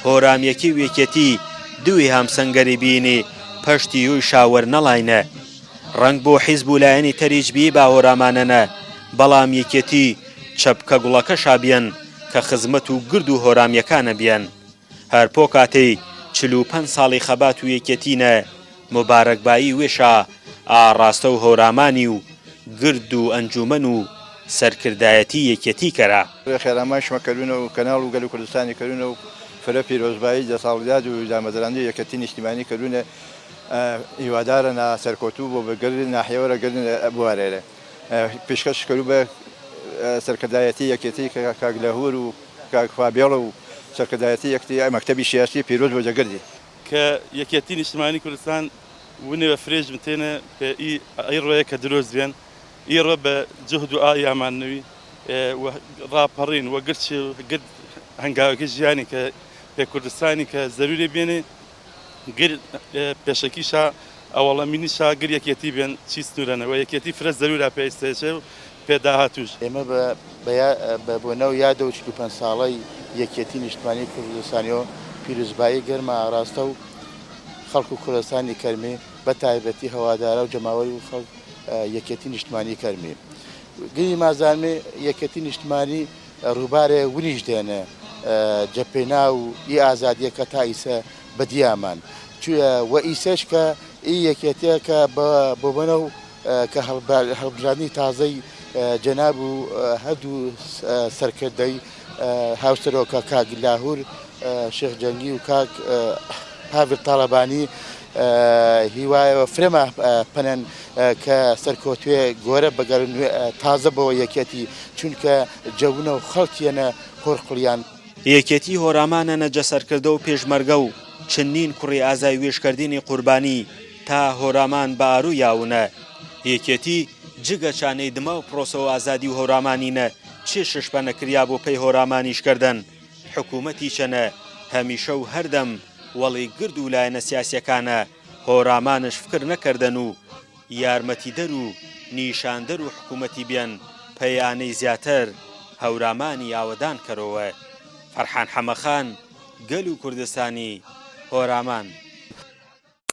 هۆرامیەکی و یەکێتی دوی هامسەنگەری بینی پەشتی یوی شاوەر نەڵاینە. ڕەنگ بۆ حیزب و لایەنی تەریچ بی با هۆرامانەنە، بەڵام یەکێتی چەپکە گوڵەکەشا بیەن کە خزمەت و گرد و هۆرامیەکانە بیەن. هەر پۆکاتەی 45 ساڵی خەبات و یەکێتینە موبارەکبایی وێشا ئاڕاستە و هەورامانی و گرد و ئەنجومەن و سەرکردایەتی یەکێتی کەرا. خێرامای شمە کەرونە و کەناڵ و گەل کوردستانی کەرونە و فرە پیرۆزبایی دە ساڵیاد و دامەزراندنی یەکێتی نیشتیمانی کەرونە هیوادارە نا سەرکەوتوو بۆ بگرد ناحیەوەرە گردن بوارێرە پیشکەش کەرو بە سەرکردایەتی یەکێتی کاک لاهور و کاک فابێڵ و سەرکردایەتی یەکتی مەکتەبی سیاسی پیرۆز بۆ جەگردی. کە یەکێتی نیشتمانی کوردستان ونێ بە فرێژ متێنە پێ ئی ئی ڕۆیە کە دروست بێن ئی ڕۆ بە جهد و ئایامان نوی و ڕاپەڕین و گرد گرد هەنگاوەکە ژیانی کە پێ کوردستانی کە زەروری بێنێ گر پێشەکیشا ئەوەڵەمینیشا گر یەکێتی بێن چی سنوورەنە و یەکێتی فرە زەرورا پێ ئیستێچێ و پێ داهاتووش. ئێمە بە بۆنە و یادە و 45 ساڵەی یەکێتی نیشتمانی کوردستانیەوە پیرۆزبایی گەرمە ئاراستە و خەڵک و کوردستانی کەرمی بە تایبەتی هەوادارە و جەماوەری و خەڵک یەکێتی نیشتمانی کەرمی گری مازانمێ یەکێتی نیشتمانی ڕووبارێ ونیش دێنێ جەپێنا و ئی ئازادیە کە تا ئیسە بەدیامان و ئیسەش کە ئی یەکێتیە کە بۆ بەنە و کە هەڵبژاردنی تازەی جەناب و هەردوو سەرکردەی هاوسەرۆکە کاک لاهور شێخ جەنگی و کاک پاڤل تاڵەبانی هیوایەوە فرەما پەنەن کە سەرکەوتوێ گۆرە بەگەر تازە بۆ یەکێتی چونکە جەونە و خەڵکیەنە هۆرقڵیان. یەکێتی هۆرامانە نەجە سەرکردە و پێشمەرگە و چنین کوڕی ئازای وێشکردنی قوربانی تا هۆرامان بە ئارو یاونە. یەکێتی جگە چانەی دما و پرۆسە و ئازادی و هەورامانینە چ ششپەنە کریا بۆ پەی هۆرامانیش کردن حکوومەتی چەنە هەمیشە و هەردەم وەڵی گرد و لایەنە سیاسیەکانە هۆرامانش فکر نەکردن و یارمەتیدەر و نیشاندەر و حکوومەتی بێن پەیانەی زیاتر هەورامانی ئاوەدان کەرەوە. فەرحان حەمەخان، گەل و کوردستانی هۆرامان.